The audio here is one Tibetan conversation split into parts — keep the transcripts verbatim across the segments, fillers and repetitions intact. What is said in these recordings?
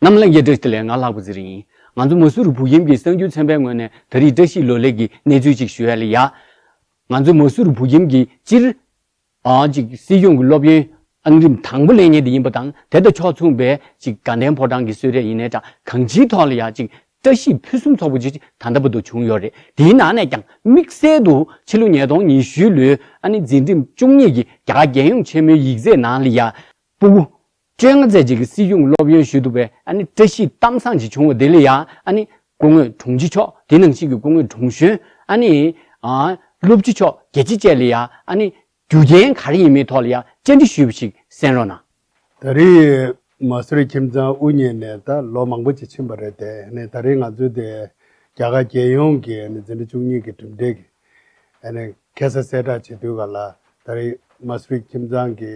རྣམ་ལྷན་རྒྱས་བཀྲ་ཤིས་བདེ་ལེགས། ང་ལྷག་པ་ཚེ་རིང་ཡིན། ང་ཚོ་མ་སུ་རི་བོད་ཁྱིམ་གྱི་གསར་འགྱུར་ཚན་པའི་ངོས་ནས་ད་རེས་བཀྲ་ཤིས་ལོ་ལེགས་ཀྱི་གནས་ཚུལ་ཅིག་ཞུ་ཡ་ལ་ཡ། ང་ཚོ་མ་སུ་རི་བོད་ཁྱིམ་གྱི་སྤྱིར། ཨ་ཅིག་སྲིད་སྐྱོང་གི་སློབ་ཡོན་ཨང་རིམ་དང་པོ་ལེན་མཁན་དེ་ཡིན་པ་དང་། དེ་དང་ཕྱོགས་མཚུངས་པའི་ཅིག་དགའ་ལྡན་ཕོ་བྲང་གི་གསོལ་རས་ཡིན་ནའི་འདྲ། གང་ཅིའི་ཐོག་ལ་ཡ་ཅིག་བཀྲ་ཤིས་ཕུན་སུམ་ཚོགས་པ་ཅིག་ད་ལྟ་བར་དུ་བྱུང་ཡོད་རེད། དེའི་ནང་ནས་ཀྱང་དམིགས་བསལ་དུ་ཕྱི་ལོ་ཉིས་སྟོང་ཉི་ཤུ་ལོའི་ཨ་ནི་འཛིན་རིམ་བཅུ་གཉིས་ཀྱི་རྒྱ་གར་རྒྱལ་ཡོངས་ཆེན་མོའི་ཡིག་ཚད་ནང་ལ་ཡ། སྤུ་གུ་བཅོ་ལྔ་ཙམ་ཅིག་གི་སྲིད་སྐྱོང་སློབ་ཡོན་ཞུ་ཐུབ་པའི་ཨ་ནི་བཀྲ་ཤིས་གཏམ་བཟང་ཅིག་བྱུང་བ་དེ་ལ་ཡ། ཨ་ནི་སྐུ་ངོ་དྲུང་ཆེ་མཆོག་དེ་ནང་བཞིན་གྱི་སྐུ་ངོ་དྲུང་གཞོན། ཨ་ནི་ཨ་སློབ་སྤྱི་མཆོག་རྒྱལ་སྤྱི་བཅས་ལ་ཡ། ཨ་ནི་རྒྱུ་རྐྱེན་ག་རེ་ཡིན་མིན་ཐོག་ལ་ཡ་བཅར་འདྲི་ཞུས་པ་ཞིག་གསན་རོགས་གནང་། ད་རེས་མ་སུ་རི་ཁྱིམ་ཚང་དབུ་བརྙེས་ནས་ད་ལོ་མང་པོ་ཅིག་ཕྱིན་པ་རེད་དེ། ནས་ད་རེས་ང་ཚོའི་དེ་རྒྱ་གར་རྒྱལ་ཡོངས་ཀྱི་ནས་འཛིན་གྲྭ་བཅུ་གཉིས་ཀྱི་གྲུབ་འབྲས་ཀྱི་ཨ་ནི་ཁ་ས་གསལ་བསྒྲགས་བྱེད་དུས་ག་ལ། ད་རེས་མ་སུ་རི་ཁྱིམ་ཚང་གི་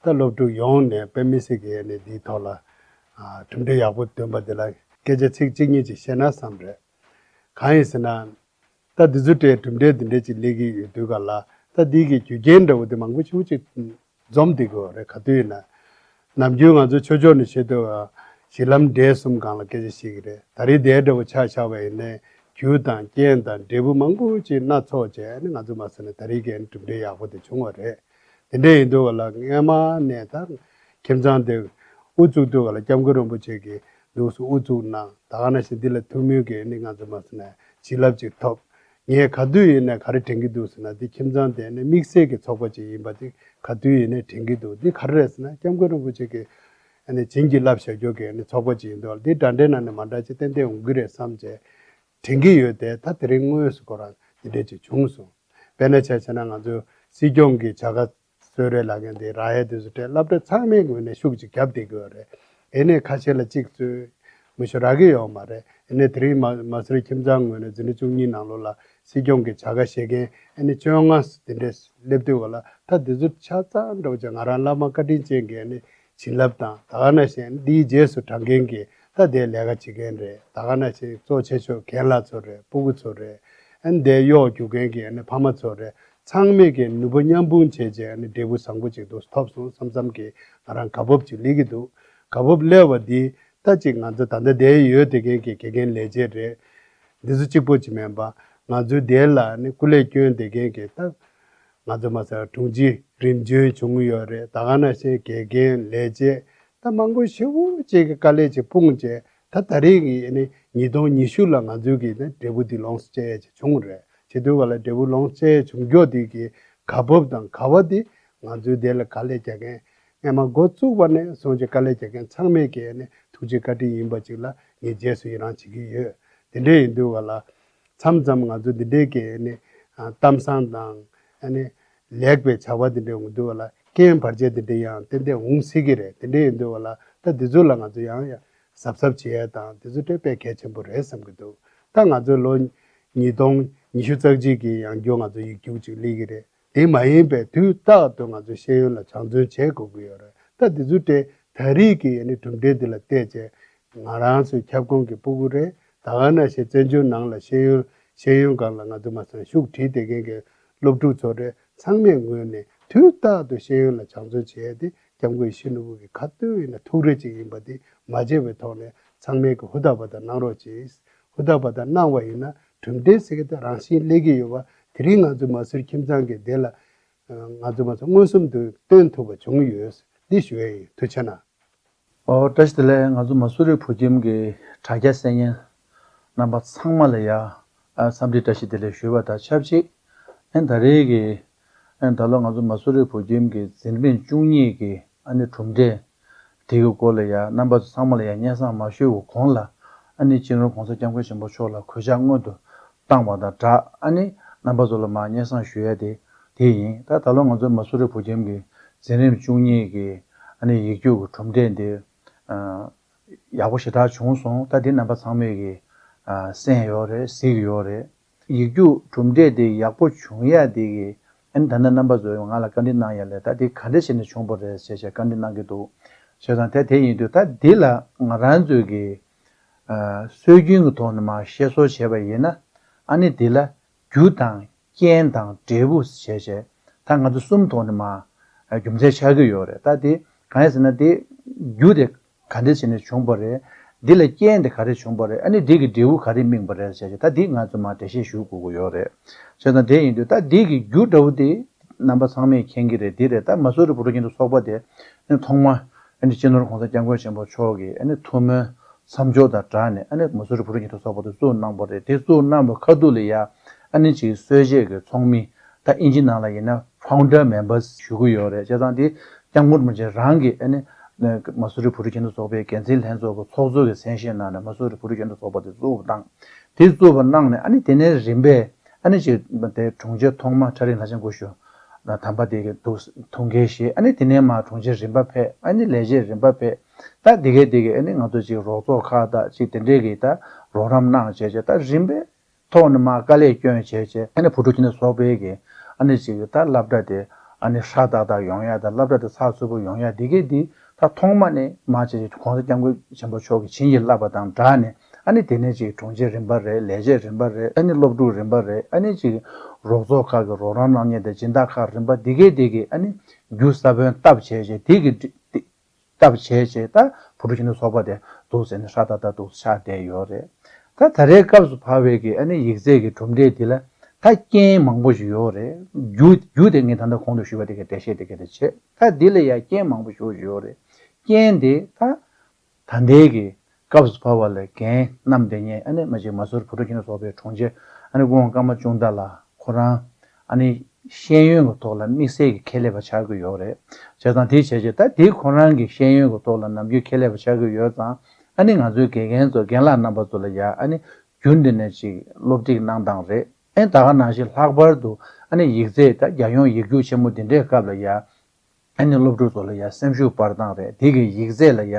ད་སློབ་ཕྲུག་ཡོངས་ནས་དཔེ་མི་སྲིད་ཀྱི་ཨ་ནི་འདིའི་ཐོག་ལ་ཨ་གྲུབ་འབྲས་ཡག་པོ་ཐོན་པ་འདི་ལ་སྐད་ཆ་ཚིག་གཅིག་གཉིས་ཅིག་བཤད་ན་བསམ་རེད། གང་ཡིན་ཟེར་ན། ད་འདི་ཚོ་གྲས་གྲུབ་འབྲས་འདི་འདྲས་ཅིག་སླེབས་ཀྱི་ཡོད་དུས་ག་ལ། ད་འདི་གི་རྒྱུ་རྐྱེན་འདྲ་བོ་དེ་མང་པོ་ཞིག་ཅིག་འཛོམས་བསྡད་ཀྱི་ཡོད་རེད། ག་དུས་ཡིན་ན། ནམ་རྒྱུན་ང་ཚོ་ཆོས་ཕྱོགས་ནས་བཤད་དུས་གཞི་ལམ་འབྲས་གསུམ་སྒང་ལ་སྐད་ཆ་བཤད་ཀྱི་རེད། ད་རེས་དེ་འདྲ་བོ་ཆ་བཞག་པ་ཡིན་ནའི་རྒྱུ་དང་རྐྱེན་དང་འབྲས་བུ་མང་པོ་ཅིག་སྣ་ཚོགས་བྱས་ནས་ང་ཚོ་མ་ཟེར་ན་ད་རེས་ཀྱི་གྲུབ་འབྲས་ཡག་པོ་དེ་བྱུང་བ་རེད། དེ་འདྲ་ཡིན་དུས་ག་ལ་སྔས་མ་ནས་ད་ཁྱིམ་ཚང་དེ་དབུ་བཙུགས་དུས་ག་ལ་སྐྱབས་མགོན་རིན་པོ་ཆེ་གིས་འདུག་སེ་དབུ་བཙུགས་གནང་། ད་ག་ནང་བཞིན་འདི་ལ་ཐུགས་སྨོན་གྱི་ནི་ང་ཚོ་མ་ཟེར་ན་བྱིན་རླབས་ཅིག་ཐོབ། ངས་ག་དུས་ཡིན་ནའི་ག་རེ་དྲན་གྱི་འདུག་ཟེར་ན། འདི་ཁྱིམ་ཚང་དེ་ནི་དམིགས་བསལ་གྱི་ཚོགས་པ་ཅིག་ཡིན་པ་དེ་ག་དུས་ཡིན་ནའི་དྲན་གྱི་འདུག་འདི་ག་རེ་རེད་ཟེར་ན་སྐྱབས་མགོན་རིན་པོ་ཆེ་གིས་ཨ་ནི་བྱིན་གྱིས་བརླབས་བཞག་རྒྱུ་གི་ནི་ཚོགས་པ་ཅིག་ཡིན་དུས་འདི་འདྲ་འདྲའི་ནང་ནས་མ་འདྲ་ཅིག་ཏན་ཏན་འོང་གི་རེད་བསམ་བྱས་དྲན་གྱི་ཡོད་དེ། ད་དེ་རིང་དངོས་སུ་ཁོ་རང་འདི་འདྲ་ཅིག་བྱུང་སོང་། དཔེར་ན་ཆ་བཞག་ན་ང་ཚོ་སྲིད་སྐྱོང་གི་བྱ་དགའ་གསོལ་རས་ལབ་མཁན་དེ་རག་ཡ་དེ་ཚོ་གྲས་སློབ་གྲྭ་ཚང་མའི་ངོས་ནས་ཤུགས་ཅིག་བརྒྱབ་བསྡད་ཀྱི་ཡོད་རེད། ཨེ་ནས་ཁ་ཤས་ལ་གཅིག་ཚོས་མི་ཤོ་རག་གི་ཡོད་མ་རེད། ཨེ་ནས་དེ་རིང་མ་མ་སུ་རི་ཁྱིམ་ཚང་ངོས་ནས་འཛིན་གྲྭ་བཅུ་གཉིས་ནང་ལོགས་ལ་སྲིད་སྐྱོང་གི་བྱ་དགའ་བཞེས་མཁན་ཨེ་ནས་བཅོ་ལྔ་དེ་འདྲས་སླེབས་དུས་ག་ལ། ད་དེ་ཚོ་ཆ་ཚང་འདྲ་བོ་ཅིག་ང་རང་བླ་མ་བཀའ་དྲིན་ཅན་གྱི་ཨེ་ནས་བྱིན་རླབས་དང་། ད་ག་ནང་བཞིན་འདིའི་རྗེས་སུ་འབྲང་མཁན་གྱི་ད་དེ་ལས་ཀ་བྱེད་མཁན་རེད། ད་ག་ནང་བཞིན་གཙོ་ཆེ་ཤོས་རྒན་ལགས་ཚོ་རེད། སྤུ་གུ་ཚོ་རེད། ཨ་ནི་དེ་གཡོག་རྒྱུག་མཁན་གྱི་ཨ་ནི་ཕ་མ་ཚོ་རེད། ཚང་མས་ཀྱི་ནུས་པ་མཉམ་སྤུངས་བྱས་རྗེས་ཨ་ནི་འབྲས་བུ་བཟང་པོ་ཅིག་འདུག་ཐོབ་སོང་བསམ་བསམ་གྱི་ང་རང་དགའ་སྤོབས་ཅིག་སླེབས་ཀྱི་འདུག་དགའ་སྤོབས་སླེབས་པ་འདི་ད་ཅིག་ང་ཚོ་ད་ལྟ་དེ་ཡོད་བསྡད་མཁན་གྱི་དགེ་རྒན་ལས་བྱེད་རེད། འདི་ཚོ་གཅིག་པོ་ཅིག་མིན་པ་ང་ཚོའི་དེ་ལ་ཨ་ནི་སྐུ་ལས་བསྐྱོན་བསྡད་མཁན་གྱི་ད་ང་ཚོ་མ་ཟེར་དྲུང་ཆེ་རིམ་བྱོན་བྱུང་ཡོད་རེད། ད་ག་ནང་བཞིན་དགེ་རྒན་ལས་བྱེད་ད་མང་པོ་ཞེ་པོ་ཅིག་གི་དཀའ་ལས་ཅིག་སྤུངས་བྱས། ད་ད་རེས་ཀྱི་ཨ་ནི་ཉིས་སྟོང་ཉི་ཤུ་ལ་ང་ཚོའི་གི་ནི་འབྲས་བུ་འདི་ལོངས་སུ་སྤྱད་ཡས་ཅིག་བྱུང་རེད། བྱེད་དུས་ག་ལ་འབྲས་བུ་ལོངས་སུ་སྤྱད་ཡས་བྱུང་རྒྱུ་འདི་གི་དགའ་སྤོབས་དང་དགའ་བ་འདི་ང་ཚོའི་དེ་ལ་དཀའ་ལས་རྒྱག་མཁན་སྔས་མ་འགོ་བཙུགས་པ་ནས་བཟུང་ཅིག་དཀའ་ལས་རྒྱག་མཁན་ཚང་མས་ཀྱི་ཨ་ནི་ཐུགས་རྗེ་བཀའ་དྲིན་ཡིན་པ་ཅིག་ལ་ངས་རྗེས་སུ་ཡི་རང་བྱེད་ཀྱི་ཡོད། དེ་འདྲ་ཡིན་དུས་ག་ལ་མཚམས་མཚམས་ང་ཚོ་འདི་འདྲའི་གི་ཨ་ནི་གཏམ་བཟང་དང་ཨ་ནི་ལེགས་པའི་བྱ་བ་འདི་འདྲ་འོང་དུས་ག་ལ་རྐྱེན་བར་ཆད་འདི་འདྲ་ཡང་ཏན་ཏན་འོང་སྲིད་ཀྱི་རེད། དེ་འདྲ་ཡིན་དུས་ག་ལ་ད་འདི་ཚོ་ལ་ང་ཚོ་ཡང་ཡང་གཟབ་གཟབ་བྱེད་ཡ་དང་འདི་ཚོ་དཔེ་གལ་ཆེན་པོ་རེད་བསམ་གྱི་འདུག་ད་ང་ཚོ་ལོ་ཉིས་སྟོང་ཉི་ཤུ་རྩ་གཅིག་གི་ཡང་བསྐྱར་ང་ཚོ་ཡིག་རྒྱུགས་ཅིག་སླེབས་ཀྱི་རེད། དེ་མ་ཡིན་པའི་དུས་རྟག་ཏུ་ང་ཚོ་ཤེས་ཡོན་ལ་སྦྱང་བརྩོན་བྱེད་དགོས་ཀྱི་ཡོད་རེད། ད་འདི་ཚོ་དེ་ད་རེས་ཀྱི་ཨ་ནི་གྲུབ་འབྲས་འདི་ལ་བལྟས་བྱས་ང་རང་ཚོའི་ཁྱབ་ཁོངས་ཀྱི་སྤུ་གུ་རེད། ད་ག་ནང་བཞིན་བཙན་བྱོལ་ནང་ལ་ཤེས་ཡོན་ཤེས་ཡོན་སྒང་ལ་ང་ཚོ་མ་ཚང་ཤུགས་བྲིས་བསྡད་མཁན་གྱི་སློབ་ཕྲུག་ཚོ་རེད། ཚང་མའི་ངོས་ནས་དུས་རྟག་ཏུ་ཤེས་ཡོན་ལ་སྦྱང་བརྩོན་བྱེད་ཡ་དེ་སྐྱབས་མགོན་ཡིད་བཞིན་ནོར་བུ་གི་ག་དུས་ཡིན་ན་ཐུགས་རེ་ཅིག་ཡིན་པ་དེ་མ་བརྗེད་པའི་ཐོག་ནས་ཚང་མས་ཀྱི་ཧུར་ཐག་པ་དང་གནང་རོགས་གྱིས། ཧུར་ཐག་པ་དང་གནང་བ་ཡིན་ན་གྲུབ་འབྲས་ཟེར་གྱི་དེ་རང་བཞིན་སླེབས་ཀྱི་ཡོད་པ་དེ་རིང་ང་ཚོ་མ་སུ་རི་ཁྱིམ་ཚང་གི་སྡེ་ལ་ང་ཚོ་མ་ཚོ་མངོན་སུམ་དུ་སྟོན་ཐུབ་པ་བྱུང་ཡོད། འདི་ཞུ་ཡ་ཡིན། ཐུགས་རྗེ་གནང་། ཨོ་བཀྲ་ཤིས་བདེ་ལེགས། ང་ཚོ་མ་སུ་རི་བོད་ཁྱིམ་གྱི་དྲ་རྒྱ་གསན་མཁན་རྣམ་པ་ཚང་མ་ལ་ཡ་ཨ་འཚམས་འདྲི་བཀྲ་ཤིས་བདེ་ལེགས་ཞུ་བ་དང་ཆབས་ཅིག་ཨ་ནི་ད་རེས་ཀྱི་ཨ་ནི་ད་ལོ་ང་ཚོ་མ་སུ་རི་བོད་ཁྱིམ་གྱི་འཛིན་རིམ་བཅུ་གཉིས་ཀྱི་ཨ་ནི་གྲུབ་འབྲས་དེ་གི་སྐོར་ལ་ཡ་རྣམ་པ་ཚོ་ཚང་མ་ལ་ཡ་སྙན་སེང་མ་ཞུས་པའི་གོང་ལ་ཨ་ནི་སྤྱི་ནོར་༸གོང་ས་༸སྐྱབས་མགོན་ཆེན་པོ་མཆོག་ལ་གུས་ཕྱག་སྔོན་དུ་བཏང་བ་དང་སྦྲགས་ཨ་ནི་རྣམ་པ་ཚོ་ལ་མར་སྙན་སེང་ཞུ་ཡ་དེ་དེ་ཡིན། ད་ད་ལོ་ང་ཚོ་མ་སུ་རི་བོད་ཁྱིམ་གྱི་འཛིན་རིམ་བཅུ་གཉིས་ཀྱི་ཨ་ནི་ཡིག་རྒྱུགས་ཀྱི་གྲུབ་འབྲས་འདི་ཨ་ཡག་པོ་ཞེ་དྲག་བྱུང་སོང་། ད་འདི་རྣམ་པ་ཚང་མས་ཀྱི་ཨ་གསན་ཡོད་རེད། གཟིགས་ཡོད་རེད། ཡིག་རྒྱུགས་གྲུབ་འབྲས་དེ་ཡག་པོ་བྱུང་ཡ་དེ་གི་ཨ་ནི་ད་ལྟ་རྣམ་པ་ཚོས་ང་ལ་བཀའ་འདྲི་གནང་ཡ་ལས་ད་འདི་ག་འདྲ་བྱས་ནས་བྱུང་བ་རེད་ཟེར་བྱས་བཀའ་འདྲི་གནང་གི་འདུག་བྱས་ཙང་དེ་དེ་ཡིན་དུས་ད་འདི་ལ་ང་རང་ཚོས་ཀྱི་ཨ་སྲོལ་རྒྱུན་གྱི་ཐོག་ནས་མར་བཤད་སྲོལ་བྱས་པ་ཡིན་ན་ཨ་ནི་འདི་ལ་རྒྱུ་དང་རྐྱེན་དང་འབྲས་བུ་བྱས་བྱས་ད་ང་ཚོ་གསུམ་ཐོག་ནས་མར་རྒྱུ་མཚན་ཆགས་ཀྱི་ཡོད་རེད། ད་དེ་གང་ཡིན་ཟེར་ན་དེ་རྒྱུ་དེ་ ག་འདྲ་བྱས་ནས་བྱུང་པ་རེད། འདི་ལ་རྐྱེན་དེ་ག་རེ་བྱུང་པ་རེད། ཨ་ནི་འདི་གི་འབྲས་བུ་ག་རེ་སྨིན་པ་རེད་ཟེར་བྱས་ད་འདི་ང་ཚོ་མར་འགྲེལ་བཤད་ཞུ་དགོས་ཀྱི་ཡོད་རེད། བྱས་ཙང་དེ་ཡིན་དུས་ད་འདི་གི་རྒྱུ་འདྲ་བོ་དེ་རྣམ་པ་ཚང་མས་མཁྱེན་གྱི་རེད། འདི་རེད། ད་མ་སུ་རི་བུ་རུ་ཁྱིམ་སྡེ་ཚོགས་པ་དེ་ཨ་ནི་ཐོག་མ་ཨ་ནི་སྤྱི་ནོར་༸གོང་ས་༸སྐྱབས་མགོན་ཆེན་པོ་མཆོག་གིས་ཨ་ནི་ཐུགས་སྨོན་མཚམས་སྦྱོར་དང་སྦྲགས་ནས་ཨ་ནི་མ་སུ་རི་བུ་རུ་ཁྱིམ་སྡེ་ཚོགས་པ་དེ་བཙུགས་གནང་བ་རེད། དེ་བཙུགས་གནང་བ་ཁ་ཐུག་ལ་ཡ་ཨ་ནི་ཅིག་གསོལ་ཆས་ཀྱི་ཚོགས་མི། ད་ཨིན་ཇི་ནང་ལ་ཡིན་ན་ཕའུན་ཌར་མེམ་བར་ཞུ་གི་ཡོད་རེད། བྱས་ཙང་དེ་༸སྐྱབས་མགོན་རིན་པོ་ཆེ་རང་གིས་ཨ་ནི་མ་སུ་རི་བུ་རུ་ཁྱིམ་སྡེ་ཚོགས་པའི་འགན་འཛིན་ལྷན་ཚོགས་ཀྱི་ཚོགས་གཙོ་གི་མཚན་ཤས་གནང་ནས་མ་སུ་རི་བུ་རུ་ཁྱིམ་སྡེ་ཚོགས་པ་དེ་བཙུགས་པ་དང་། དེ་བཙུགས་པ་གནང་ནས་ཨ་ནི་དེ་ནས་རིམ་པས་ཨ་ནི་ཅིག་དེ་དྲུང་ཆེ་ཐོག་མ་ཁྲ་རིག་ལྷ་ལྕམ་སྐུ་ཞབས་དམ་པ་དེ་གི་འདུག་ཐུགས་འགན་བཞེས། ཨ་ནི་དེ་ནས་མར་དྲུང་ཆེ་རིམ་པ་ཕེབས། ཨ་ནི་ལས་བྱེད་རིམ་པ་ཕེབས། ད་དེ་གས་དེ་གས་ཨ་ནི་ང་ཚོ་ཅིག་རོགས་ཚོགས་ཁག་དང་ཅིག་དེ་འདྲས་ཀྱི་ད་རོགས་རམ་གནང་བྱས་བྱས་ད་རིམ་པས། ཐོག་ནས་མར་དཀའ་ལས་སྐྱོན་བྱས་བྱས་ཨ་ནི་བུ་ཕྲུག་ཁྱིམ་སྡེ་ཚོགས་པའི་གི་ཨ་ནི་ཅིག་ད་སློབ་གྲྭ་དེ་ཨ་ནི་ཧྲ་ཏག་ཏག་ཡོང་ཡ་དང་སློབ་གྲྭ་དེ་ཚགས་ཚུད་པོ་ཡོང་ཡ་འདི་གས་འདི་ད་ཐོག་མ་ནས་མར་ཅིག་༸གོང་ས་༸སྐྱབས་མགོན་ཆེན་པོ་མཆོག་གིས་བྱིན་གྱིས་བརླབས་པ་དང་སྦྲགས་ནས་ཨ་ནི་དེ་ནས་ཅིག་དྲུང་ཆེ་རིམ་པ་རེད། ལས་བྱེད་རིམ་པ་རེད། ཨ་ནི་སློབ་ཕྲུག་རིམ་པ་རེད། ཨ་ནི་ཅིག་རོགས་ཚོགས་ཁག་གི་རོགས་རམ་གནང་མཁན་དང་སྦྱིན་བདག་ཁག་རིམ་པ་འདི་གས་འདི་གས་ཨ་ནི་རྒྱུ་ས་བོན་བཏབ་བྱས་བྱས་འདི་གི་སྟབས་བྱས་བྱས་ད་བུ་ཕྲུག་ཁྱིམ་སྡེ་ཚོགས་པ་དེ་འདུག་ཟེར་ནས་ཧྲ་ཏག་ཏག་འདུག་ཆགས་བསྡད་ཡོད་རེད། ད་ད་རེས་སྐབས་སུ་བབས་པའི་གི་ཨ་ནི་ཡིག་ཚད་ཀྱི་གྲུབ་འབྲས་འདི་ལ་ད་རྐྱེན་མང་པོ་ཞིག་ཡོད་རེད། རྒྱུ་རྒྱུ་དེ་ངས་ད་ལྟ་གོང་དུ་ཞུས་པ་དེ་གའི་འགྲེལ་བཤད་དེ་ག་དེ་བྱས། ད་འདི་ལ་ཡང་རྐྱེན་མང་པོ་ཞིག་ཡོད་རེད། རྐྱེན་དེ་ད་ད་ལྟའི་གི་སྐབས་སུ་བབས་པ་ལ་འགན་བསྣམས་བསྡད་མཁན་ཨ་ནི་མ་གཅིག་མ་སུ་རི་བུ་ཕྲུག་ཁྱིམ་སྡེ་ཚོགས་པའི་དྲུང་ཆེ་ཨ་ནི་སྐུ་ངོ་ཀརྨ་ཅུང་ཏཱ་ལགས་ཁོ་རང་ཨ་ནི་ཤེས་ཡོན་གྱི་ཐོག་ལ་དམིགས་བསལ་གྱི་ཁྱད་ལས་པ་ཆགས་ཀྱི་ཡོད་རེད། བྱས་ཙང་དེ་བྱས་རྗེས་ད་དེ་ཁོ་རང་གི་ཤེས་ཡོན་གྱི་ཐོག་ལ་ནམ་རྒྱུན་ཁྱད་ལས་པ་ཆགས་ཀྱི་ཡོད་ཙང་ཨ་ནི་ང་ཚོའི་དགེ་རྒན་ཚོ་རྒན་ལགས་རྣམ་པ་ཚོ་ལ་ཡ་ཨ་ནི་རྒྱུན་དུ་ནས་ཅིག་སློབ་ཁྲིད་གནང་སྟངས་རེད། ཨ་ནི་ད་ག་ནང་བཞིན་ལྷག་པར་དུ་ཨ་ནི་ཡིག་ཚད་ད་རྒྱལ་ཡོངས་ཡིག་རྒྱུགས་ཆེན་མོ་འདི་འདྲའི་སྐབས་ལ་ཡ། ཨ་ནི་སློབ་ཕྲུག་ཚོ་ལ་ཡ་སེམས་ཤུགས་སྤར་སྟངས་རེད། དེ་གི་ཡིག་ཚད་ལ་ཡ་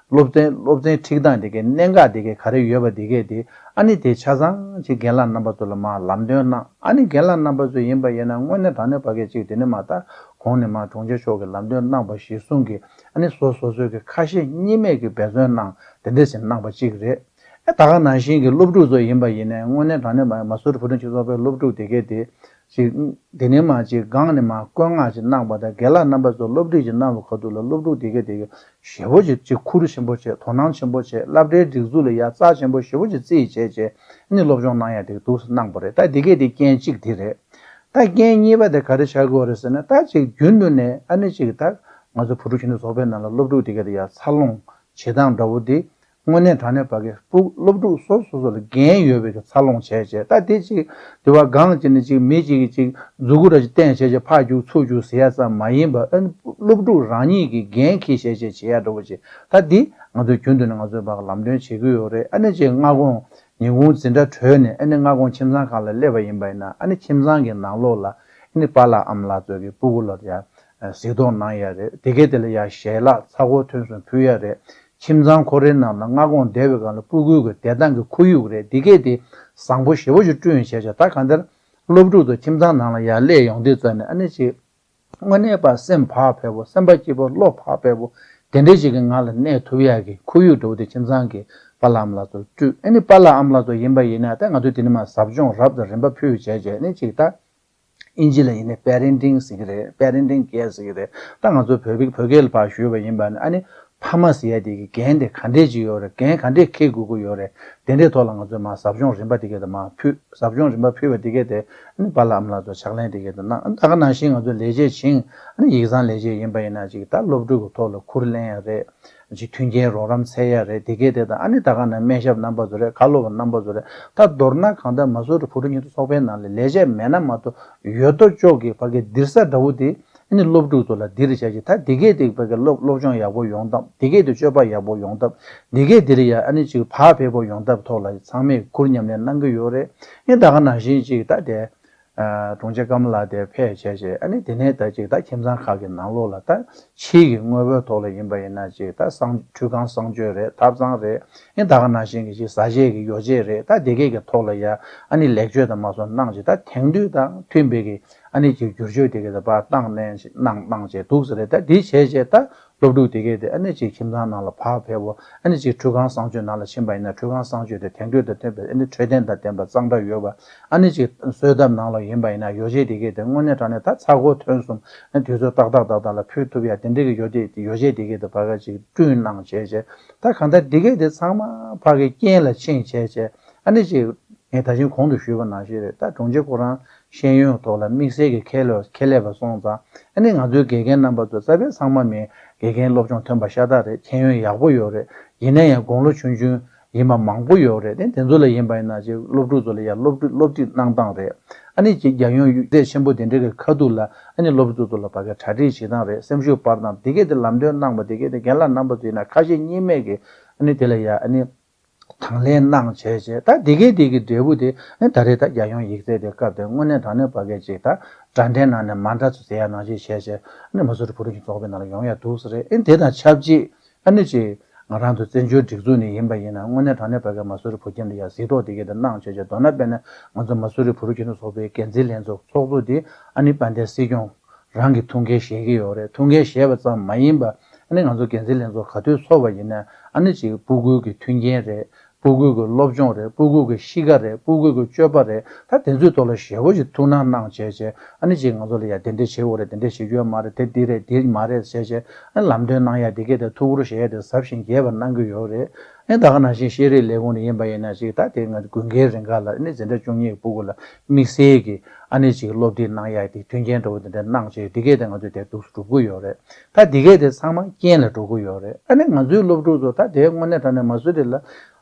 སློབ་ཚན་སློབ་ཚན་ཁྲིད་སྟངས་དེ་གའི་གནད་འགག་དེ་གའི་ག་རེ་ཡོད་པ་དེ་གའི་དེ་ཨ་ནི་དེ་ཆ་ཚང་ཅིག་རྒན་ལགས་རྣམ་པ་ཚོ་ལ་མར་ལམ་སྟོན་གནང་། ཨ་ནི་རྒན་ལགས་རྣམ་པ་ཚོ་ཡིན་པ་ཡིན་ན་དངོས་གནས་དྲང་གནས་བ་གའི་ཅིག་དེ་ནི་མ་ད་གོང་ནས་མར་དྲུང་ཆེ་མཆོག་གིས་ལམ་སྟོན་གནང་བ་གཞིར་བཟུང་གིས་ཨ་ནི་སོ་སོ་སོའི་གི་ཁ་ཞེ་གཉིས་མེད་ཀྱི་འབད་བརྩོན་གནང་དེ་འདྲ་ཞིག་གནང་བ་ཅིག་རེད། ཨ་ད་ག་ནང་བཞིན་གྱི་སློབ་ཕྲུག་ཚོ་ཡིན་པ་ཡིན་ནའི་དངོས་གནས་དྲང་གནས་མ་མ་སུ་རི་བུ་ཕྲུག་ཁྱིམ་སྡེ་ཚོགས་པའི་སློབ་ཕྲུག་དེ་གའི་དེ་ཅིག་དེ་ནས་མ་ཅིག་སྒང་ནས་མ་བཀོད་མངགས་ཅིག་གནང་བ་དང་རྒན་ལགས་རྣམ་པ་ཚོ་སློབ་ཁྲིད་ཅིག་གནང་བའི་ཁ་ཐུག་ལ་སློབ་ཕྲུག་དེ་གའི་དེ་གའི་ཞེ་པོ་ཅིག་ཅིག་ཁུར་ཆེན་པོ་བྱས། དོ་སྣང་ཆེན་པོ་བྱས། སློབ་གྲྭའི་སྒྲིག་འཛུགས་ལ་ཡ་རྩ་ཆེན་པོ་ཞེ་པོ་ཅིག་བརྩིས་བྱས་བྱས་ཨ་ནི་སློབ་སྦྱོང་གནང་ཡ་དེ་འདུག་སེ་གནང་བ་རེད། ད་དེ་གའི་དེ་རྐྱེན་གཅིག་དེ་རེད། ད་རྐྱེན་གཉིས་པ་དེ་ག་རེ་ཆགས་ཀྱི་ཡོད་རེད་ཟེར་ན་ད་ཅིག་རྒྱུན་དུ་ནས་ཨ་ནི་ཅིག་ད་ང་ཚོ་བུ་ཕྲུག་ཁྱིམ་སྡེ་ཚོགས་པའི་ནང་ལ་སློབ་ཕྲུག་དེ་གའི་དེ་ཡ་འཚར་ལོངས་བྱེད་སྟངས་འདྲ་བོ་དེ། དངོས་གནས་དྲང་གནས་བ་གའི་སྤུ་སློབ་ཕྲུག་སོ་སོ་སོ་ལ་འགན་ཡོད་པའི་གི་འཚར་ལོངས་བྱས་བྱས་ད་དེ་ཅིག་དེ་བ་སྒང་ཅིག་ནས་ཅིག་མི་ཅིག་གིས་ཅིག་མཛུ་གུ་ར་ཅིག་བསྟན་བྱས་བྱས་ཕར་རྒྱུག་ཚུར་རྒྱུག་ཟེར་ཡ་ཙམ་མ་ཡིན་པ་ཨ་ནི་སློབ་ཕྲུག་རང་ཉིད་ཀྱི་འགན་འཁྱེར་བྱས་བྱས་བྱེད་ཡ་འདྲ་བོ་ཅིག་ད་འདི་ང་ཚོས་རྒྱུན་དུ་ནས་ང་ཚོས་བ་ག་ལམ་སྟོན་བྱེད་ཀྱི་ཡོད་རེད། ཨ་ནི་ཅིག་སྔ་དགོང་ཉིན་གུང་འཛིན་གྲྭ་གྲོལ་ནས་ཨ་ནི་སྔ་དགོང་ཁྱིམ་ཚང་ཁག་ལ་སླེབས་པ་ཡིན་པ་ཡིན་ན་ཨ་ནི་ཁྱིམ་ཚང་གི་ནང་ལོགས་ལ་ཨ་ནི་པཱ་ལགས་ཨ་མ་ལགས་ཚོས་ཀྱི་སྤུ་གུ་ལ་ཡ་གཟིགས་རྟོག་གནང་ཡ་རེད། དེ་གས་དེ་ལ་ཡ་ཞལ་ལག་ཚ་གོ་ཐོན་སོང་ཕུལ་ཡ་རེད། ཁྱིམ་ཚང་ཁོ་རའི་ནང་ལ་སྔ་དགོང་བསྡད་པའི་སྒང་ལ་སྤུ་གུའི་གི་བསྡད་སྟངས་ཀྱི་ཁོར་ཡུག་རེད། འདི་གས་དེ་བཟང་པོ་ཞེ་པོ་ཞིག་བསྐྲུན་བྱས་བྱས་ད་གང་ལྟར་སློབ་ཕྲུག་ཚོ་ཁྱིམ་ཚང་ནང་ལ་ཡར་སླེབས་ཡོང་དུས་ཙམ་ནས་ཨ་ནི་ཅིག་དངོས་གནས་པ་སེམས་བག་ཕེབས་པོ་སེམས་པ་སྐྱིད་པོ་བློ་བག་ཕེབས་པོ་དེ་འདྲ་ཞིག་གི་ངང་ལ་གནས་ཐུབ་ཡག་གི་ཁོར་ཡུག་འདྲ་བོ་དེ་ཁྱིམ་ཚང་གི་པཱ་ལགས་ཨ་མ་ལགས་ཚོར་བསྐྲུན། ཨ་ནི་པཱ་ལགས་ཨ་མ་ལགས་ཚོ་ཡིན་པ་ཡིན་ན་ད་ང་ཚོས་དེ་ནི་མ་ཟབ་སྦྱོང་རབ་དང་རིམ་པ་ཕུལ་བྱས་བྱས་ཨ་ནི་ཅིག་ད། ཨིན་ཇི་ལ་ཡིན་ནའི་པེ་རེན་ཊིང་ཟེར་གྱི་རེད། པེ་རེན་ཊིང་ཀེར་ཟེར་གྱི་རེད། ད་ང་ཚོ་བོད་པའི་བོད་སྐད་ལ་ཕར་ཞུས་པ་ཡིན་པ་ནི་ཨ་ནི་ཕ་མ་ཟེར་ཡ་དེ་གི་འགན་དེ་ག་འདྲས་ཅིག་ཡོད་རེད། འགན་ག་འདྲས་འཁྱེར་དགོས་ཀྱི་ཡོད་རེད། དེ་འདྲའི་ཐོག་ལ་ང་ཚོས་མར་ཟབ་སྦྱོང་རིམ་པ་དེ་ག་དེ་མར་ཕུལ། ཟབ་སྦྱོང་རིམ་པ་ཕུལ་བ་དེ་ག་དེ་ཨ་ནི་པཱ་ལགས་ཨ་མ་ལགས་ཚོ་ཕྱག་ལེན་དེ་ག་དེ་གནང་། ད་ག་ནང་བཞིན་ང་ཚོ་ལས་བྱེད་ཆེན་ཨ་ནི་ཡིག་ཚང་ལས་བྱེད་ཡིན་པ་ཡིན་ན་ཅིག་ད་སློབ་ཕྲུག་གི་ཐོག་ལ་ཁུར་ལེན་ཡ་རེད། ཅིག་མཐུན་རྐྱེན་རོགས་རམ་འཚོལ་ཡ་རེད། དེ་གས་དེ་དང་ཨ་ནི་ད་ག་ནང་སྨན་ཞབས་རྣམ་པ་ཚོ་རེད། ཁ་ལོ་བ་རྣམ་པ་ཚོ་རེད། ད་མདོར་ན་གང་ལྟར་མ་སུ་རི་བུ་ཕྲུག་ཁྱིམ་སྡེ་ཚོགས་པའི་ནང་ལ་ལས་བྱེད་མེད་ན་མ་གཏོགས་ཡོད་དོ་ཅོག་གི་བར་གྱི་སྡིར་ས་འདྲ་བོ་དེ་ཨ་ནི་སློབ་ཕྲུག་ཚོ་ལ་འདིར་བྱ་ཞིག་ད་དེ་གས་དེ་བར་གྱི་སློབ་སློབ་སྦྱོང་ཡག་པོ་ཡོང་ཐབས། དེ་གས་དེ་སྤྱོད་པ་ཡག་པོ་ཡོང་ཐབས། དེ་གས་དེ་ལ་ཡ་ཨ་ནི་ཅིག་བག་ཕེབས་པོ་ཡོང་ཐབས་ཐོག་ལ་ཚང་མས་ཁུར་མཉམ་ལེན་གནང་གི་ཡོད་རེད། ཨ་ནི་ད་ག་ནང་བཞིན་ཅིག་ད་དེ། ཨ་དྲུང་ཆེ་ཀརྨ་ལགས་དེ་ཕེབས་བྱས་བྱས་ཨ་ནི་དེ་ནས་ད་ཅིག་ད་ཁྱིམ་ཚང་ཁག་གི་ནང་ལོགས་ལ་ད་ཕྱིའི་གི་དངོས་པོའི་ཐོག་ལ་ཡིན་པ་ཡིན་ན་ཅིག་ད་གསང་ཁྲུས་ཁང་གསང་སྤྱོད་རེད། ཐབ་ཚང་རེད། ཨ་ནི་ད་ག་ནང་བཞིན་གི་ཅིག་ཟ་བྱེད་ཀྱི་ཡོ་བྱད་རེད། ད་དེ་གས་ཀྱི་ཐོག་ལ་ཡ་ཨ་ནི་ལེགས་བཅོས་དང་མ་སོགས་གནང་ཅིག་ད་དེང་དུས་དང་མཐུན་པའི་གི་ ཨ་ནི་ཅིག་བསྒྱུར་བཅོས་དེ་གས་དེ་ཕར་བཏང་ནས་གནང་བཏང་བྱས་འདུག་ཟེར་རེད། ད་འདི་བྱས་བྱས་ད་སློབ་ཕྲུག་དེ་གས་དེ་ཨ་ནི་ཅིག་ཁྱིམ་ཚང་ནང་ལ་ཕར་ཕེབས་འོ། ཨ་ནི་ཅིག་ཁྲུས་ཁང་གསང་སྤྱོད་ནང་ལ་ཕྱིན་པ་ཡིན་ན་ཁྲུས་ཁང་གསང་སྤྱོད་དེ་དེང་དུས་དང་ལྡན་པའི་ཨ་ནི་འཕྲོད་བསྟེན་དང་ལྡན་པ་གཙང་སྦྲ་ཡོད་པ། ཨ་ནི་ཅིག་གསོལ་ཐབ་ནང་ལ་ཡིན་པ་ཡིན་ན་ཡོ་བྱད་དེ་གས་དེ་དངོས་གནས་དྲང་གནས་ད་ཚ་འཁོར་ཐོན་གསུམ་ཨ་ནི་དུས་ཚོད་ཏག་ཏག་ཏག་ཏག་ལ་ཕུལ་ཐུབ་ཡ་དེ་འདྲའི་གི་ཡོ་བྱད་ཡོ་བྱད་དེ་གས་དེ་ཕ་ག་ཅིག་བསྐྲུན་གནང་བྱས་བྱས། ད་གང་ལྟར་དེ་གས་དེ་ཚང་མ་ཕ་གི་རྐྱེན་ལ་ཕྱིན་བྱས་བྱས། ཨ་ནི་ཅིག་ངས་ད་གིན་གོང་དུ་ཞུས་པ་ནང་བཞིན་རེད། ད་དྲུང་ཆེ་ཁོ་རང་ཤེས་ཡོན་ཐོག་ལ་དམིགས་བསལ་གྱི་ཁས་ལེན་ཁས་ལེན་པ་སོང་ཙང་། ཨ་ནི་ང་ཚོའི་དགེ་རྒན་རྣམ་པ་ཚོ་རྩ་བའི་ཚང་མ་མིན་དགེ་རྒན་སློབ་སྦྱོང་ཐོན་པ་ཤ་སྟག་རེད། ཤེས་ཡོན་ཡག་པོ་ཡོད་རེད། ཡིན་ན་ཡང་དགུང་ལོ་ཆུང་ཆུང་ཡིན་པ་མང་པོ་ཡོད་རེད། དེ་དེ་ཚོ་ལ་ཡིན་པ་ཡིན་ན་ཅིག་སློབ་ཕྲུག་ཚོ་ལ་ཡང་སློབ་ཁྲིད་སློབ་ཁྲིད་གནང་སྟངས་རེད། ཨ་ནི་ཅིག་རྒྱལ་ཡོངས་ཡིག་ཚད་ཆེན་པོ་དེ་འདྲ་གི་ཁ་ཐུག་ལ་ཨ་ནི་སློབ་ཕྲུག་ཚོ་ལ་ཕ་གི་གྲ་སྒྲིག་བྱེད་སྟངས་རེད། སེམས་ཤུགས་སྤར་སྟངས་དེ་གས་དེ་ལམ་སྟོན་གནང་པ་དེ་གས་དེ་རྒན་ལགས་རྣམ་པ་ཚོ་ཡིན་ན་ཁ་ཞེ་གཉིས་མེད་ཀྱི་ཨ་ནི་དེ་ལ་ཡ་ཨ་ནི། དང་ལེན་གནང་བྱས་བྱས། ད་དེ་གས་དེ་གི་འབྲས་བུ་དེ་ཨ་ནི་ད་རེས་ད་རྒྱལ་ཡོངས་ཡིག་ཚད་དེ་སྐབས་དེ་དངོས་གནས་དྲང་གནས་ཕ་གི་ཅིག་ད་དྲ་འབྲེལ་ནང་ནས་མ་འདྲ་ཚོ་ཟེར་ཡ་ནང་བཞིན་བྱས་བྱས། ཨ་ནི་མ་སུ་རི་བོད་ཕྲུག་ཁྱིམ་སྡོད་ཚོགས་པའི་ནང་ལ་ཡོང་ཡ་འདུག་ཟེར་རེད། ཨ་ནི་དེ་དང་ཆབས་ཅིག་ཨ་ནི་ཅིག་ང་རང་ཚོ་བཙན་བྱོལ་སྒྲིག་འཛུགས་ནས་ཡིན་པ་ཡིན་ན་དངོས་གནས་དྲང་གནས་ཕ་གི་མ་སུ་རི་བོད་ཁྱིམ་ལ་ཡ་གཟིགས་རྟོག་དེ་གས་དེ་གནང་བྱས་བྱས། མདོར་ན་དཔེར་ན་ང་ཚོ་མ་སུ་རི་བོད་ཕྲུག་ཁྱིམ་སྡོད་ཚོགས་པའི་འགན་འཛིན་ལྷན་ཚོགས་ཚོགས་གཙོ་དེ་ཨ་ནི་དཔལ་ལྡན་སྲིད་སྐྱོང་རང་གིས་ཐུགས་འགན་བཞེས་ཀྱི་ཡོད་རེད། ཐུགས་འགན་བཞེས་པ་ཙམ་མ་ཡིན་པ། ཨ་ནི་ང་ཚོ་འགན་འཛིན་ལྷན་ཚོགས་ག་དུས་ཚོགས་པ་ཡིན་ན་ཨ་ནི་ཅིག་སྤུ་གུ་གི་མཐུན་རྐྱེན་རེད། སྤུ་གུ་གི་སློབ་སྦྱོང་རེད། སྤུ་གུ་གི་གཤིས་ཀ་རེད། སྤུ་གུ་གི་སྤྱོད་པ་རེད། ད་དེ་ཚོའི་ཐོག་ལ་ཞེ་པོ་ཅིག་ཐུགས་སྣང་གནང་བྱས་བྱས། ཨ་ནི་ཅིག་ང་ཚོ་ལ་ཡ་དེ་འདྲས་བྱེད་དགོས་རེད། དེ་འདྲས་བྱེད་རྒྱུ་ཡོད་མ་རེད། དེ་འདི་རེད་འདི་མ་རེད་བྱས་བྱས། ཨ་ནི་ལམ་སྟོན་གནང་ཡ་དེ་གས་དེ་ཐུགས་ཁུར་བཞེས་ཡ་དེ་ཟབ་ཞིང་རྒྱས་པ་གནང་གི་ཡོད་རེད། ཨ་ནི་ད་ག་ནང་བཞིན་ཤེས་རིག་ལས་ཁུངས་ནས་ཡིན་པ་ཡིན་ན་ཅིག་ད་དེ་ང་ཚོ་དགུན་ཁའི་རིང་ག་ལ་ཨ་ནི་འཛིན་གྲྭ་བཅུ་གཉིས་ཀྱི་སྤུ་གུ་ལ་དམིགས་བསལ་གྱི་ཨ་ནི་ཅིག་སློབ་ཁྲིད་གནང་ཡ་དེ་མཐུན་རྐྱེན་འདྲ་བོ་དེ་འདྲ་གནང་བྱས། དེ་གས་དེ་ང་ཚོས་དེ་འདུག་སྒྲུབ་ཀྱི་ཡོད་རེད། ད་དེ་གས་དེ་ཚང་མ་རྐྱེན་ལ་འགྲོ་གི་ཡོད་རེད། ཨ་ནི་ང་ཚོའི་སློབ་ཕྲུག་ཚོ་ད་དེ་དངོས་གནས་དྲང་གནས་མ་སུ་རི་ལ་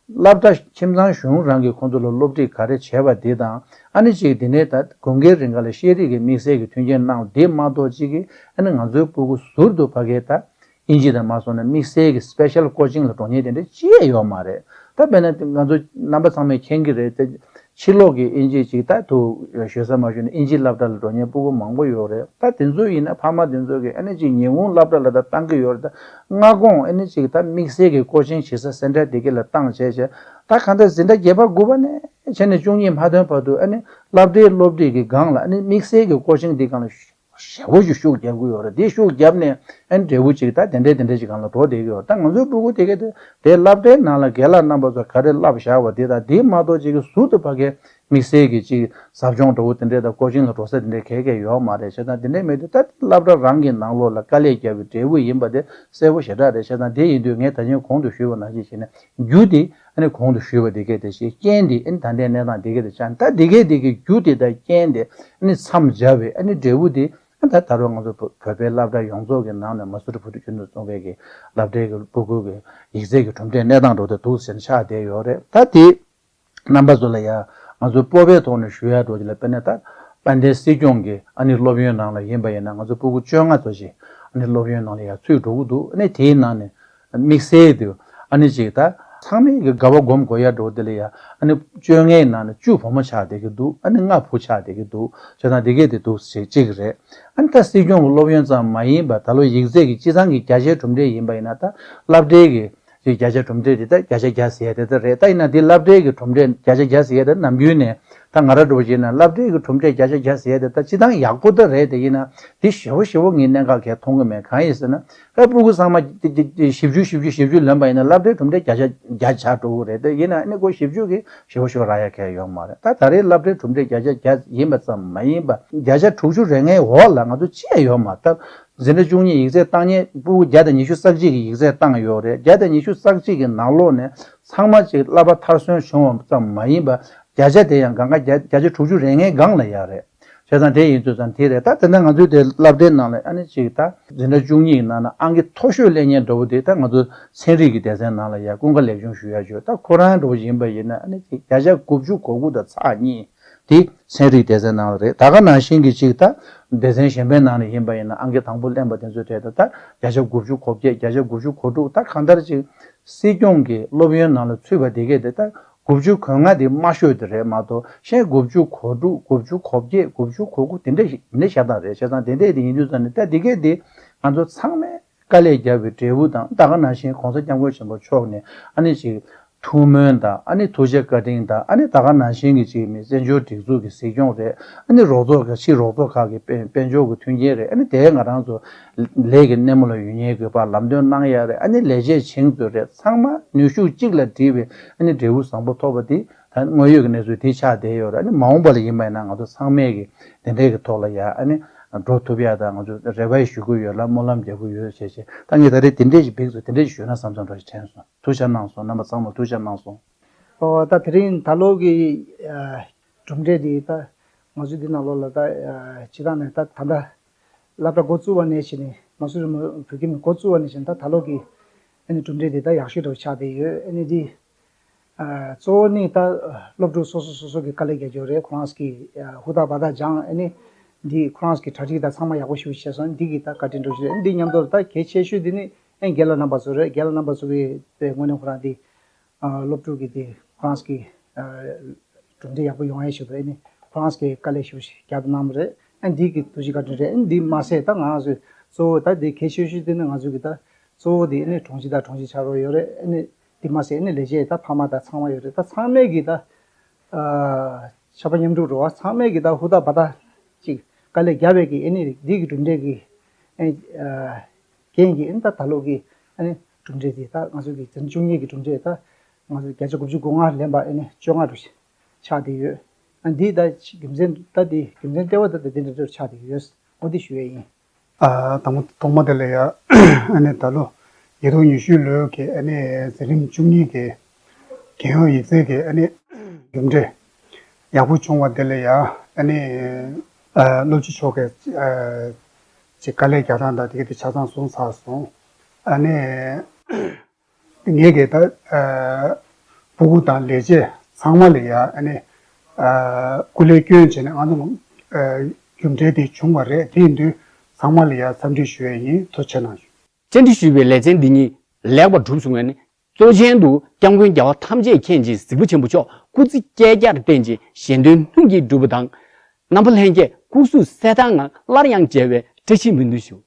སློབ་གྲྭ་ཁྱིམ་ཚང་གཞུང་རང་གིས་ཁོང་ཚོ་ལ་སློབ་ཁྲིད་ག་རེ་བྱས་པ་དེ་དང་། ཨ་ནི་ཅིག་དེ་ནས་ད་དགུན་ཁའི་རིང་ག་ལ་ཤེས་རིག་གི་དམིགས་བསལ་གྱི་མཐུན་རྐྱེན་གནང་དེ་མ་གཏོགས་ཅིག་གིས་ཨ་ནི་ང་ཚོའི་སྤུ་གུ་ཟུར་དུ་ཕ་གིའི་ད་ཨིན་ཇི་དང་མ་སོང་ན་དམིགས་བསལ་གྱི་སི་པེ་ཤལ་ཀོ་ཅིང་ལ་འགྲོ་མཁན་དེ་འདྲ་ཅི་ཡང་ཡོད་མ་རེད། ད་དཔེར་ན་ང་ཚོ་རྣམ་པ་ཚང་མས་མཁྱེན་གྱི་རེད་དེ། ཕྱི་ལོགས་ཀྱི་ཨིན་ཇི་ཅིག་ད་དུ་ཞུ་ས་མ་ཞུ་ནས་ཨིན་ཇི་སློབ་གྲྭ་ལ་འགྲོ་མཁན་སྤུ་གུ་མང་པོ་ཡོད་རེད། ད་དེ་ཚོ་ཡིན་ན་ཕ་མ་དེ་ཚོ་གིས་ཨ་ནི་ཅིག་ཉིན་གུང་སློབ་གྲྭ་ལ་ད་བཏང་གི་ཡོད་རེད། ད་སྔ་དགོང་ཨ་ནི་ཅིག་ད་དམིགས་བསལ་གྱི་ཀོ་ཅིང་བྱེད་ས་སེན་ཊར་དེ་ག་ལ་བཏང་བྱས་བྱས། ད་གང་ལྟར་འཛིན་གྲྭ་བརྒྱད་པ་དགུ་པ་ནས་བྱས་ནས་བཅུ་གཉིས་མ་ཐོན་བར་དུ་ཨ་ནི་སློབ་གྲྭའི་སློབ་ཁྲིད་ཀྱི་སྒང་ལ་ཨ་ནི་དམིགས་བསལ་གྱི་ཀོ་ཅིང་འདི་སྒང་ལ་ཞེ་པོ་ཅིག་ཤུགས་རྒྱབ་ཀྱི་ཡོད་རེད། དེ་ཤུགས་བརྒྱབ་ནས་ཨ་ནི་འབྲས་བུ་ཅིག་ད་དེ་འདྲའི་དེ་འདྲའི་ཅིག་སྒང་ལ་འགྲོ་བསྡད་ཀྱི་ཡོད། ད་ང་ཚོའི་སྤུ་གུ་དེ་གས་དེ་དེ་སློབ་གྲྭའི་ནང་ལ་རྒན་ལགས་རྣམ་པ་ཚོ་ག་རེ་བསླབ་བཞག་པ་དེ་དང་དེ་མ་གཏོགས་ཅིག་གི་ཟུར་དུ་ཕ་གིའི་དམིགས་བསལ་གྱི་ཅིག་ཟབ་སྦྱོང་འདྲ་བོ་དེ་འདྲའི་དང་ཀོ་ཅིང་ལ་འགྲོ་ས་དེ་འདྲའི་ག་གས་ཡོད་མ་རེད། བྱས་ཙང་དེ་འདྲའི་མེད་དུས་ད་སློབ་གྲྭ་རང་གི་ནང་ལོགས་ལ་དཀའ་ལས་བརྒྱབ་པའི་འབྲས་བུ་ཡིན་པ་དེ་གསལ་པོ་ཞེ་དྲག་རེད། བྱས་ཙང་དེ་ཡིན་དུས་ངས་ད་གིན་གོང་དུ་ཞུས་པ་ནང་བཞིན་བྱས་ནས་རྒྱུ་དེ་ཨ་ནི་གོང་དུ་ཞུས་པ་དེ་གས་དེ་བྱས། རྐྱེན་དེ་ཨ་ནི་ད་ལྟའི་གནས་སྟངས་དེ་གས་དེ་ཆགས། ད་དེ་གས་དེ་གི་རྒྱུ་དེ་དང་རྐྱེན་དེ་ཨ་ནི་མཚམས་སྦྱར་བའི་ཨ་ནི་འབྲས་བུ་དེ་ཨ་ད་ད་རུང་ང་ཚོ་བོད་བོད་པའི་སློབ་གྲྭ་ཡོངས་རྫོགས་ཀྱི་ནང་ནས་མ་སུ་རི་བོད་ཕྲུག་ཁྱིམ་སྡོད་ཚོགས་པའི་གི་སློབ་གྲྭའི་གི་སྤུ་གུ་གི་ཡིག་ཚད་ཀྱི་གྲུབ་འབྲས་གནས་སྟངས་འདྲ་བོ་དེ་འདུག་ཟེར་ནས་ཆགས་བསྡད་ཡོད་རེད། ད་དེ་རྣམ་པ་ཚོ་ལ་ཡ་ང་ཚོ་སྤོབས་པའི་ཐོག་ནས་ཞུ་ཡ་འདྲ་བོ་ཅིག་ལ། དཔེར་ན་ད་དཔལ་ལྡན་སྲིད་སྐྱོང་གི་ཨ་ནི་སློབ་ཡོན་ནང་ལ་ཡིན་པ་ཡིན་ན་ང་ཚོ་སྤུ་གུ་བཅོ་ལྔ་ཙམ་ཞིག་ཨ་ནི་སློབ་ཡོན་ནང་ལ་ཡ་ཚུད་འགྲོ་གི་འདུག། ཨ་ནི་དེའི་ནང་ནས་དམིགས་བསལ་དུ་ཨ་ནི་ཅིག་ད་ཚང་མས་གི་དགའ་བ་སྒོམ་དགོས་ཡ་འདྲ་བོ་དེ་ལ་ཡ་ཨ་ནི་བཅོ་ལྔའི་ནང་ནས་བཅུ་བུ་མོ་ཆགས་བསྡད་ཀྱི་འདུག། ཨ་ནི་ལྔ་བུ་ཆགས་བསྡད་ཀྱི་འདུག། བྱས་ཙང་དེ་གས་དེ་འདུག་ཟེར་གཅིག་རེད། ཨ་ནི་ད་སྲིད་སྐྱོང་གི་སློབ་ཡོན་ཙམ་མ་ཡིན་པ་ད་ལོ་ཡིག་ཚད་ཀྱི་སྤྱི་བཏང་གི་བརྒྱ་ཆའི་གྲུབ་འབྲས་ཡིན་པ་ཡིན་ན་ད་སློབ་གྲྭའི་གི་ཅིག་བརྒྱ་ཆ་གྲུབ་འབྲས་དེ་ད་བརྒྱ་ཆ་བརྒྱ་ཟེར་ཡ་དེ་ད་རེད། ད་ཡིན་ན་དེ་སློབ་གྲྭའི་གི་གྲུབ་འབྲས་བརྒྱ་ཆ་བརྒྱ་ཟེར་ཡ་དེ་ནམ་རྒྱུན་ནས་ད་ང་རང་འདྲ་བོ་བྱས་ན་སློབ་གྲྭའི་གི་གྲུབ་འབྲས་བརྒྱ་ཆ་བརྒྱ་ཟེར་ཡ་དེ་ད་སྤྱི་བཏང་ཡག་པོ་ད་རེད། དེ་ཡིན་ན་དེ་ཞེ་པོ་ཞེ་པོ་ངས་གནད་འགག་གས་མཐོང་གི་མེད། གང་ཡིན་ཟེར་ན་ཨ་སྤུ་གུ་ཚང་མ་བཞི་བཅུ་བཞི་བཅུ་བཞི་བཅུ་ལོན་པ་ཡིན་ན་སློབ་གྲྭའི་གྲུབ་འབྲས་བརྒྱ་ཆ་བརྒྱ་ཆགས་འགྲོ་གི་རེད། དེ་ཡིན་ན་ཨ་ནི་ཁོ་བཞི་བཅུ་གི་ཞེ་པོ་ཞེ་པོ་རག་ཡ་གས་ཡོད་མ་རེད། ད་ད་རེས་སློབ་གྲྭའི་གྲུབ་འབྲས་བརྒྱ་ཆ་བརྒྱ་ཡིན་པ་ཙམ་མ་ཡིན་པ་བརྒྱ་ཆ་དྲུག་ཅུ་རེ་ལྔའི་འོག་ལ་ང་ཚོ་ཅི་ཡང་ཡོད་མ་རེད། ད་འཛིན་གྲྭ་བཅུ་གཉིས་ཡིག་ཚད་བཏང་མཁན་སྤུ་གུ་བརྒྱ་དང་ཉི་ཤུ་རྩ་གཅིག་གི་ཡིག་ཚད་བཏང་ཡོད་རེད། བརྒྱ་དང་ཉི་ཤུ་རྩ་གཅིག་གི་ནང་ལོགས་ནས་ཚང་མ་ཅིག་བསླབ་པ་མཐར་སོན་བྱུང་བ་ཙམ་མ་ཡིན་པ་བརྒྱ་ཆ་དེ་ཡང་གང་ག་བརྒྱ་བརྒྱ་ཆ་དྲུག་ཅུ་རེ་ལྔའི་སྒང་ལ་ཡོད་རེད། བྱས་ཙང་དེ་ཡིན་དུས་ཙང་དེ་རེད། ད་དེ་འདྲ་ང་ཚོའི་དེ་སློབ་གྲྭའི་ནང་ལ་ཨ་ནི་ཅིག་ད་འཛིན་གྲྭ་བཅུ་གཉིས་ཀྱི་ནང་ན་ཨང་ཀི་མཐོ་ཤོས་སླེབས་མཁན་འདྲ་བོ་དེ་ད་ང་ཚོ་ཚན་རིག་གི་སྡེ་ཚན་ནང་ལ་ཡ་ཀུན་དགའ་ལེགས་ཆུང་ཞུ་ཡ་ཅིག་ཡོད། ད་ཁོ་རང་འདྲ་བོ་ཡིན་པ་ཡིན་ན་ཨ་ནི་ཅིག་བརྒྱ་ཆ་དགུ་བཅུ་གོ་དགུ་དང་ཚེག་གཉིས། དེ་ཚན་རིག་སྡེ་ཚན་ནང་ལ་རེད། ད་ག་ནང་བཞིན་གྱི་ཅིག་ད་སྡེ་ཚན་གཞན་པའི་ནང་ནས་ཡིན་པ་ཡིན་ན་ཨང་ཀི་དང་པོ་ལེན་པ་དེ་ཚོའི་གྲས་ད་ད་བརྒྱ་ཆ་དགུ་བཅུ་གོ་བརྒྱད། བརྒྱ་ཆ་དགུ་བཅུ་གོ་དྲུག། ད་གང་ལྟར་ཅིག་སྲིད་སྐྱོང་གི་སློབ་ཡོན་ནང་ལ་ཚུད་པ་དེ་གས་དེ་ད་དགུ་བཅུ་གོ་ལྔ་དེ་དམའ་ཤོས་དེ་རེད་མ་གཏོགས་གཞན་དགུ་བཅུ་གོ་དྲུག། དགུ་བཅུ་གོ་བརྒྱད། དགུ་བཅུ་གོ་དགུ་དེ་འདྲ་ཞིག་ནི་ཤ་སྟག་རེད། བྱས་ཙང་དེ་འདྲས་དེ་ཡིན་དུས་ཙང་ནས་ད་དེ་གས་དེ་ང་ཚོ་ཚང་མས་དཀའ་ལས་བརྒྱབ་པའི་འབྲས་བུ་དང་། ད་ག་ནང་བཞིན་༸གོང་ས་༸སྐྱབས་མགོན་ཆེན་པོ་མཆོག་ནས་ཨ་ནི་ཅིག་ ཐུགས་སྨོན་དང་ཨ་ནི་ཐུགས་རྗེ་བཀའ་དྲིན་དང་ཨ་ནི་ད་ག་ནང་བཞིན་གྱི་ཅིག་མི་བཙན་བྱོལ་སྒྲིག་འཛུགས་ཀྱི་སྲིད་སྐྱོང་རེད། ཨ་ནི་རོགས་ཚོགས་ཀྱི་ཕྱི་རོགས་ཚོགས་ཁག་གི་དཔལ་དཔལ་འབྱོར་གྱི་མཐུན་རྐྱེན་རེད། ཨ་ནི་དེ་ང་རང་ཚོ་ལས་ཀྱི་སྣེ་མོ་ལ་ཡོད་མཁན་གྱི་བར་ལམ་སྟོན་གནང་ཡ་རེད། ཨ་ནི་ལས་བྱེད་བྱིངས་ཚོ་རེད། ཚང་མ་ནུས་ཤུགས་གཅིག་ལ་བསྒྲིལ་བའི་ཨ་ནི་འབྲས་བུ་བཟང་པོ་ཐོབ་པ་དེ་ད་དངོས་ཡོད་ཀྱི་གནས་ཚུལ་དེ་ཆགས་བསྡད་ཡོད་རེད། ཨ་ནི་མ་འོངས་པ་ལ་ཡིན་པ་ཡིན་ན་ང་ཚོ་ཚང་མས་ཀྱི་དེ་འདྲའི་གི་ཐོག་ལ་ཡ་ཨ་ནི་འགྲོ་ཐུབ་ཡ་དང་ང་ཚོ་རེ་བ་ཞུ་གི་ཡོད་ལ་སྨོན་ལམ་རྒྱག་གི་ཡོད་བྱས་བྱས། ད་ངས་ད་རེས་དེ་འདྲས་ཞིག་ཕེབས་སོང་། དེ་འདྲས་ཞིག་ཞུས་ན་བསམ་བསམ་འདྲ་ཞིག་དྲན་སོང་། ཐུགས་ཆ་གནང་སོང་། རྣམ་པ་ཚང་མ་ཐུགས་ཆ་གནང་སོང་། ཨོ་ད་དེ་རིང་ད་ལོ་གི་ཨ་གྲུབ་འབྲས་འདི་ད་ང་ཚོ་འདི་ནང་ལོགས་ལ་ད་ཨ་སྤྱི་བཏང་ནས་ད་ད་ལྟ་སློབ་གྲྭ་འགོ་བཙུགས་པ་ནས་བྱས་ནས་ང་ཚོ་རི་མོ་བོད་ཁྱིམ་འགོ་བཙུགས་པ་ནས་བྱས་ནས་ད་ད་ལོ་གི་ཨ་ནི་གྲུབ་འབྲས་འདི་ད་ཡག་ཤོས་འདྲ་བོ་ཆགས་བསྡད་ཡོད། ཨ་ནི་འདི་ཨ་གཙོ་བོ་ནི་ད་སློབ་ཕྲུག་སོ་སོ་སོ་སོ་གི་དཀའ་ལས་རྒྱག་རྒྱུ་རེད། ཁོ་རང་གི་ཨ་ཧུར་ཐག་འབད་ཐག་སྦྱངས། ཨ་ནི་འདི་ཁོ་རང་གི་གྲ་སྒྲིག་ད་ཚང་མ་ཡག་པོ་ཞིག་བྱས་སོང་། འདི་གི་ད་བཀའ་དྲིན་འདྲ་བོ་ཞིག་རེད། འདི་མཉམ་དུ་ད་གལ་ཆེ་ཤོས་འདི་ནི་ཨ་རྒན་ལགས་རྣམ་པ་ཚོ་རེད། རྒན་ལགས་རྣམ་པ་ཚོ་གི་དཔེ་དངོས་གནས་ཁོ་རང་འདི་ཨ་སློབ་ཕྲུག་གི་དེ་ཁོ་རང་གི་ཨ་གྲུབ་འབྲས་ཡག་པོ་ཡོང་ཡས་ཞུ་བ་ཨ་ནི་ཁོ་རང་གི་དཀའ་ལས་ཞེ་པོ་ཞིག་རྒྱབ་གནང་བ་རེད། ཨ་འདི་གི་ཐུགས་རྗེ་བཀའ་དྲིན་རེད། ཨ་འདི་མ་ཟད་ད་ང་རང་ཚོས་གཙོ་བོ་ད་དེ་གལ་ཆེ་ཤོས་དེ་ནི་ང་ཚོ་གི་ད་གཙོ་བོ་དེ་ཨ་ནི་དྲུང་ཆེ་དང་དྲུང་ཆེ་ཕྱག་རོགས་ཡོད་རེད། ཨ་ནི་འདི་མ་ཟད་ཨ་ནི་ལས་བྱེད་ད་ཕ་མ་ད་ཚང་མ་ཡོད་རེད། ད་ཚང་མས་གི་ད་ཨ་ཆབ་མཉམ་དྲུག་རོ་ཚང་མས་གི་ད་ཧུར་ཐག་འབད་ཐག་ཅིག་དཀའ་ལས་རྒྱབ་པའི་གི་ཨ་ནི་འདི་གི་གྲུབ་འབྲས་གི་ཨ་ནི་ཨ་རྐྱེན་གྱིས་ཨ་ནི་ད་ད་ལོ་གི་ཨ་ནི་གྲུབ་འབྲས་དེ་ད་ང་ཚོ་གི་འཛིན་བཅུ་གཉིས་ཀྱི་གྲུབ་འབྲས་ད་ང་ཚོ་བརྒྱ་ཆ་དགུ་བཅུ་གོ་ལྔ་ལེན་པ་ཨ་ནི་བཅོ་ལྔ་རུ་ཆགས་བསྡད་ཡོད། ཨ་འདི་ད་རྒྱུ་མཚན་ད་འདི་རྒྱུ་མཚན་ལྟེ་བ་ད་ད་འདི་འདྲ་འདྲ་ཆགས་བསྡད་ཡོད། འོ་འདི་ཞུ་ཡས་ཡིན། ཨ་དང་པོ་ཐོག་མ་དེ་ལ་ཡ་ཨ་ནི་ད་ལོ་ཉིས་སྟོང་ཉི་ཤུ་ལོའི་གི་ཨ་ནི་འཛིན་རིམ་བཅུ་གཉིས་ཀྱི་རྒྱལ་ཡོངས་ཡིག་ཚད་ཀྱི་ཨ་ནི་གྲུབ་འབྲས་ཡག་པོ་བྱུང་བ་དེ་ལ་ཡ་ཨ་ནི་ཨ་སློབ་སྤྱི་མཆོག་གིས་ཨ་ཅིག་དཀའ་ལས་རྒྱག་སྟངས་དང་དེ་ག་དེ་ཆ་ཚང་གསུངས་ཚར་སོང་། ཨ་ནི་ངས་གི་ད་ཨ་ཕྲུ་གུ་དང་ལས་བྱེད་ཚང་མ་ལ་ཡ་ཨ་ནི་ཨ་སྐུ་ལས་བསྐྱོན་བྱས་ནས་ང་ཚོ་ཨ་གྲུབ་འབྲས་དེ་བྱུང་བ་རེད། དེ་ཡིན་དུས་ཚང་མ་ལ་ཡ་འཚམས་འདྲི་ཞུ་ཡས་ཡིན། ཐུགས་རྗེ་གནང་ཞུ། བཅར་འདྲི་ཞུས་པའི་ལེ་ཚན་འདི་ཉིད་ལེགས་པར་གྲུབ་སོང་བས་ནི། གཙོ་ཆེན་དུ་སྐྱབས་མགོན་རྒྱལ་བ་ཐམས་ཅད་མཁྱེན་ཅིང་གཟིགས་པ་ཆེན་པོ་མཆོག་སྐུ་ཚེ་བསྐལ་བརྒྱར་བརྟན་ཅིང་གཞན་དོན་ལྷུན་གྱིས་འགྲུབ་པ་དང་། རྣམ་པ་ལྷན་རྒྱས་སྐུ་གཟུགས་གསལ་ཐང་ངང་སླར་ཡང་མཇལ་བའི་བཀྲ་ཤིས་སྨོན་འདུན་ཞུ།